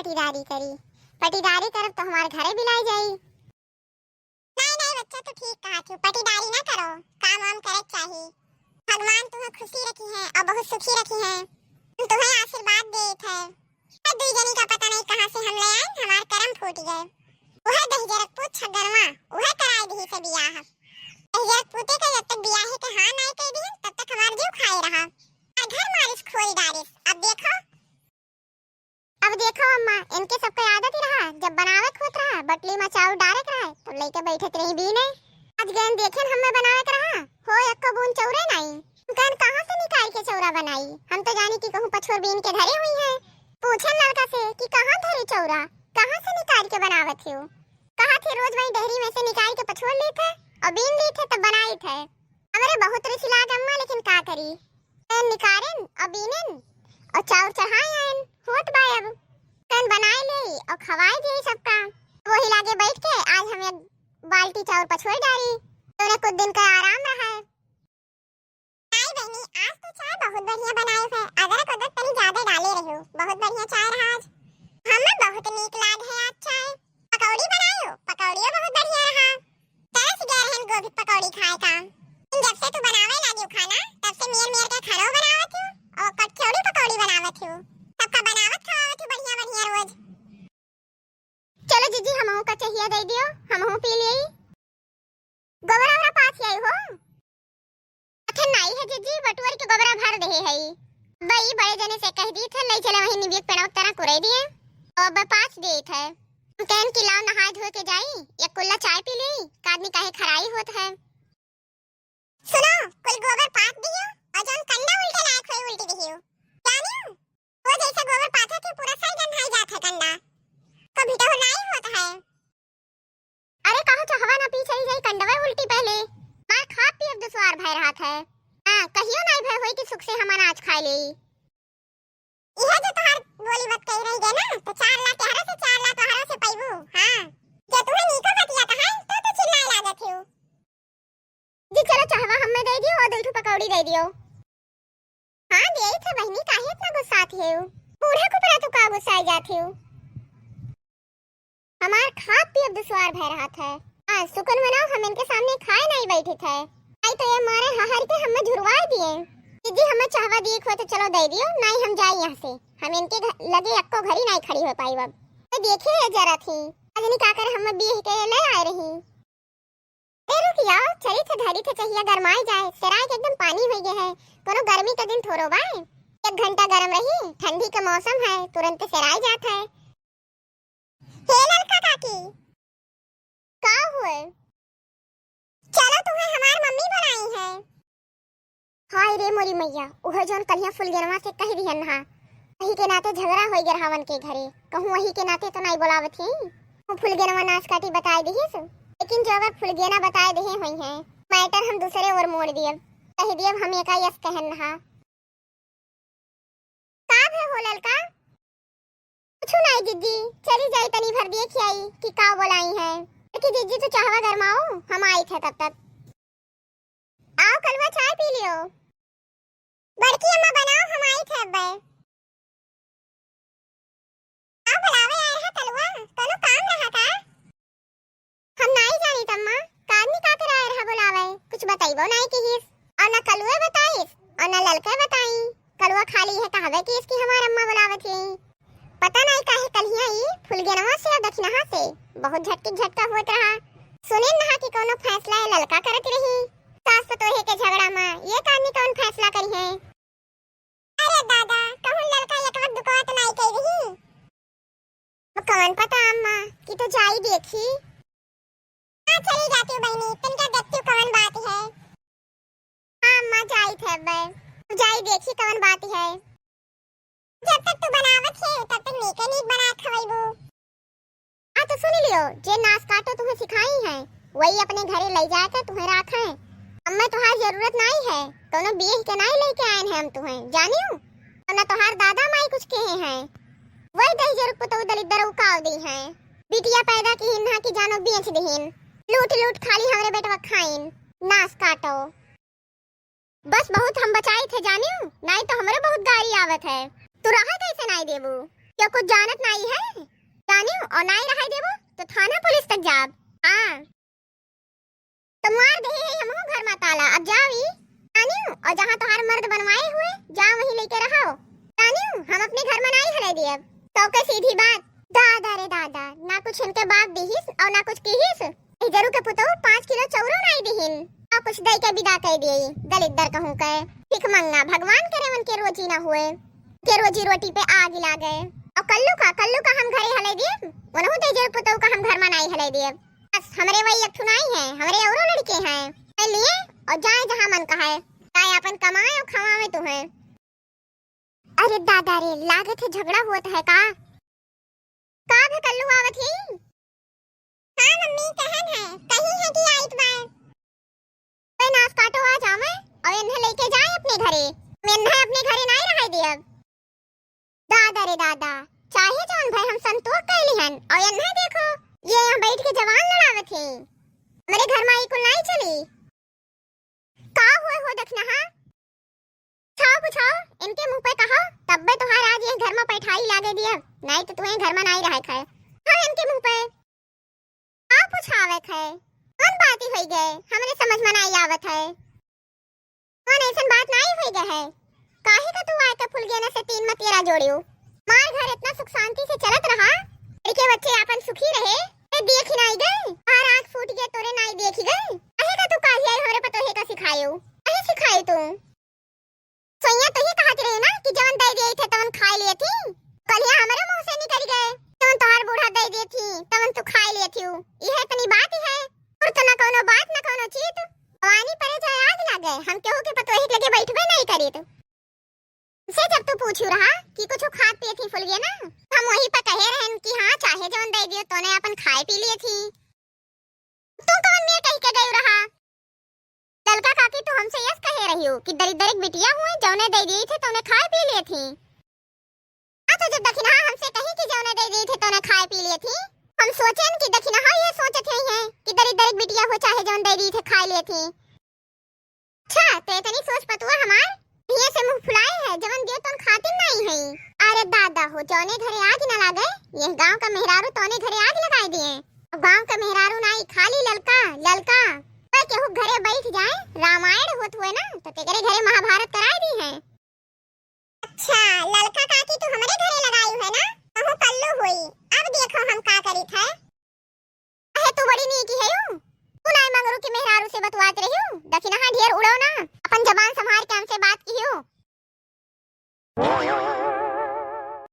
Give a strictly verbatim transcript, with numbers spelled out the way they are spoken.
पट्टीदारी करी। पट्टीदारी करब तो हमार घरे बिलाइ जाई। नहीं, नहीं बच्चा, तू ठीक कहत हू, पट्टीदारी ना करो, काम वाम करे के चाही। भगवान तुहे खुशी रखिहैं और बहुत सुखी रखिहैं। हम तुहे आशीर्वाद देत है। ए दुई जनी का पता नहीं कहाँ से हम ले आए, हमार करम फूट गए। उहे दहिजरक पूत छगनवा, उहे कराए दिहिस बियाह। दहिजरक पूते के जब तक बियाहे के हाँ नाई कह दिहन, तब तक हमार जीव खाए रहा। और घर मारिस खोल डारिस। अब देखो, अब देखो अम्मा, इनके सबके आदत ही रहा, जब बनावे के होत रहा, बटली में चाउर डारे के रहा, तब लइके बैठत रही बीने। आज गयन देखेन हम्मे बनावे के रहा, हो एक्को बून चौरे नाई। कहन कहाँ से निकाल के चौरा बनाई, हम तो जानी कि कहूँ पछोर बीन के धरे हुई है। पूछेन ललका से कि कहाँ धरे चौरा, कहाँ से निकाल के बनावत हो? कहा थे रोज वही डेहरी में से निकाल के पछोर ली थे और बीन ली थे तब बनाई थे। हमरे बहुत रुचि लाग अम्मा, लेकिन का करी? तैन निकारेन और बीनेन और चाउर चढ़ाए आएन, होत बा अब। तैन बनाए ले और खवाए दे सबका। वही लागे बैठ के आज हम एक बाल्टी चाउर पछोर डारी, तो उन्हें कुछ दिन का आराम रहा है। आई बहनी, आज तो चाय बहुत बढ़िया बनाए है, अदरक उदरक तनी ज्यादा डाले रहो, बहुत बढ़िया चाय रहा आज। हमें बहुत नीक लाग है आज चाय। पकौड़ी बनायो, पकौड़ियो बहुत बढ़िया रहा। तरस गए रहन गोभी पकौड़ी खाए का। लेकिन जब से तू बनावे लागी खाना, तब से मेर मेर के खानो बनावत हूँ और कटखेवड़ी पकौड़ी बनावत हूँ। सबका बनावत खवावत हूँ बढ़िया बढ़िया रोज। चलो जीजी, हमहू का चहिया दे दियो, हमहू पी लेई। गोबरा ओबरा पाथ आई हो। अथे नाई है जीजी, बटुअर के गोबरा भर देहे है। बई बड़े जने से कह दी थे, ले चले वहीं निबियक पेड़वा तरह कुरे दिए। और अब पाछ दे थे। हम कहन कि लाओ नहाए धोए के जाई, एक कुल्ला चाय पी ली, का आदमी काहे खराई होत है। सुनो, कुल गोबर पाथ दियो और जौन कंडा उल्टे लायक होई उल्टी दियो। जानियो, वो जैसे गोबर पाथे थे पूरा सर गंधाई जात है कंडा। कभी तो नाई होत है। अरे कहो चहवा ना पी चली जाई कंडवा उल्टी पहले। मार खा पियब दुश्वार भय रहत है। हाँ, कहियो नाई भय होई कि सुख से हम अनाज खाए लेई। इहे जो तोहार बोली मत कही रही गए ना, तो चार ला तोहरो से, चार ला तोहरो से पैबू। हाँ, जो तुहे नीको बतिया कहाई, तो तू चिल्लाए लागत हियो। जी चलो, चहवा हमें दे दियो और दो ठो पकौड़ी दे दियो। हाँ, देई थे बहिनी, काहे इतना गुस्सात हेउ? बूढ़ा कुपरा तू का गुस्साए जात हेउ? हमार खा पियब दुश्वार भय रहत है। हाँ, सुकन मनाओ, हम इनके सामने खाए नाई बैठे थे। आई तो ये मारे हहर के हमें झुरवाए दिए। दीदी, हमें चाहवा दिए खो तो चलो दे दियो, नाई हम जाई यहाँ से। हम इनके घ-, लगे अक्को घड़ी नाई खड़ी हो पाई अब। तो देखिए ये जरा थी, अजनी का कर हम बीह के ले आए रही। ए रुक जाओ, चली थे धरी थे चहिया गरमाई जाए, सेराय के एकदम पानी हो गए है। कोनो गर्मी के दिन थोरो बाय, एक घंटा गरम रही, ठंडी के मौसम है, तुरंत सेराय जात है। हे ललका काकी। का हुए? चलो, तुम्हें हमार मम्मी बुलाई है। हाय रे मोरी मैया, उहो जौन कलिया फुलगेनवा से कह दिहन हा, वही के नाते झगड़ा होई गए रहावन के घरे, कहूँ वही के नाते तो नाई बोलावत ही। वो फुलगेनवा नास काटी बताए दिहिस, लेकिन जो अगर फुलगेना बताए दिहे हुई हैं, मैटर हम दूसरे ओर मोड़ दियब, कह दियब हम एका यस कहन हा। का भे हो ललका? कुछु नाई जिज्जी, चली जाई तनी भर देख आई कि का बोलाई है। देखी जिज्जी तो चाहवा गरमाओ, हम आई थे तब तक। आओ कलवा चाय पी लियो। बड़की अम्मा बनाओ, हम आई थे अब्बे। का बुलावे आए रहा कलुआ? कोनो काम रहा का? हम नाई जानी तम्मा, का आदमी का करे आए रहा बुलावे? कुछ बताइबो नाई किहिस, और ना कलुए बताइस, और ना ललके बताई। कलुआ खाली है कहवे किहिस कि हमार अम्मा बुलावत ही। पता नाई काहे कलिया ई फुलगेनवा से और दखिनहा से बहुत झटकी झटका होत रहा। सुने नहा कि कोनो फैसला ये ललका करत रही। सास पतोहे के झगड़ा में ये का आदमी कौन फैसला करी है? अरे दादा, कहूँ ललका एक वक्त दुकवा तो नाई कह रही। अब कौन पता अम्मा, कि तो जाई देखी। हाँ, चली जाती हूँ बहनी, तनिका देखती हूँ कौन बात है। हाँ अम्मा, जाई थे अब। तू जाई देखी कौन बात है। जब तक तू बनावत है, तब तक नीके नीक बना खवाइबू। आ तो सुन लियो, जे नास काटो तुम्हें सिखाई है, वही अपने घरे ले जाके तुम्हें राखे। हमें तुम्हारी जरूरत नाई है, कोनो बियह के नाई लेके आए हैं हम तुम्हें, जानियो? और ना तुम्हार दादा माई कुछ कहे हैं, वही दहिजर पुतऊ दलिद्दर उकाव दी हैं। बिटिया पैदा की हिन्हा की जानो बेच दीन, लूट लूट खाली हमरे बेटवा खाइन, नास काटो। बस बहुत हम बचाई थे जानियो, नाई तो हमरे बहुत गारी आवत है। तू रहा कैसे नाई देबू? क्यों कुछ जानत नाई है? जानियो, और नाई रहाई देबो तो थाना पुलिस तक जाब। हाँ, तो मार देहे है हमहू घर मा ताला। अब जाओ ई, जानियो, और जहाँ तोहार मर्द बनवाए हुए, जा वहीं लेके रहो। जानियो, हम अपने घर मा नाई हले दियब। तो के सीधी बात, दादा रे दादा, ना कुछ इनके बाप दिहिस और ना कुछ किहिस। ई जरू के पुतहु पाँच किलो चौरो नाई दिहिन, और कुछ दई के विदा कई दिए, दलिद्दर कहूँ के, भिखमंगा, भगवान करे उनके रोजी ना हुए, के रोजी रोटी पे आग लागे। और कल्लू का, कल्लू का हम घरे हले दिए, उनहु दे जरू पुतहु का हम घर मा नाई हले दिए। बस, हमरे वही एक ठु नाई है, हमरे औरो लड़के हैं। ले लिए और जाए जहाँ मन कहे, जाए अपन कमाए और खवावे तुम्हें। अरे दादा रे, लागत है झगड़ा होत है का? का भे कल्लू आवत ही? हाँ मम्मी, कहन है, कही है कि आइत बाय। कोई नास काटो आ जावे और इन्हें लेके जाए अपने घरे। हम इन्हें अपने घरे नाई रहाई दियब। दादा रे दादा, चाहे जौन भय हम संतोष कैली हन, और यन्हा देखो, ये यहाँ बैठ के जवान लड़ावत ही। हमरे घर मा ई कुल नाई चली। का हुए हो दखिनहा? छाओ पुछाओ, इनके मुँह पे कहो, तब्बे तोहार आज ये घर मा पैठाई लागे दिया, नाई तो तुम्हें घर मा नाई रहे खाए। हाँ, इनके मुँह पे का पुछावे है? कौन बात ही होई गए? हमरे समझ मा नाई आवत है। कौन ऐसन बात नाई होई गए है? काहे का तू आए के फुलगेना से तीन मतियरा जोड़ियो? मार घर इतना सुख शांति से चलत रहा, लड़के बच्चे आपन सुखी रहे, ए देख ही नाई गए। हर आँख फूट गए तोरे नाई देखी गए। काहे का तू काहे आई हमरे पतोहे का सिखायो? काहे सिखायो तू? सोइया, तू ही कहत रहे ना कि जवन दे दिए थे, तवन खाए लिए थी। कलिया हमरे मुँह से निकल गए, "जवन तोहार बूढ़ा दे दिए थी, तवन तू खाए लिए थी।" यह इतनी बात ही है, और तो ना कौनो बात, ना कौनो चीत। पानी परे चाहे आग लागे, हम केहू के पतोही के लगे बैठबे नहीं करीत। से जब तू पूछू रहा कि कुछ खात पिए थी फुलगेना, हम वही पर कहे रहन कि हाँ, चाहे जवन दे दियो, तोने अपन खाए पी लिए थी। तू कौन मेर कह के गयू रहा? ललका काकी, तू हमसे यस कहे रही हो कि दरिद्दर एक बिटिया हुए, जौने दे दिए थे, तौने खाए पी लिए थी। हाँ, तो जब दखिनहा हमसे कही कि जौने दे दिए थे, तौने खाए पी लिए थी, हम सोचेन कि दखिनहा ये सोचत ही हैं कि दरिद्दर एक बिटिया हो, चाहे जौन दे दिए थे, खाए लिए थी। अच्छा, ते इतनी सोच पतुआ हमार, ये से मुँह फुलाए है, जवन दियो तौन खातिन नहीं है। अरे दादा हो, जौने घरे आग न लागे, ये गाँव का मेहरारू तौने घरे आग लगाए दिए। अब गाँव का मेहरारू नाई, खाली ललका, ललका। कोई केहू घरे बैठ जाए, रामायण होत हुए ना, तो तेकरे घरे महाभारत कराए दी है। अच्छा, ललका काकी तू हमरे घरे लगाई है ना, कहूँ कल्लू होई। अब देखो हम का करीत है। अहे, तू बड़ी नीकी है यू। तू नाई मंगरू की मेहरारू से बतवात रही हूँ। दखिनहा ढेर उड़ो ना। अपन जबान संभार के हमसे बात की हूँ।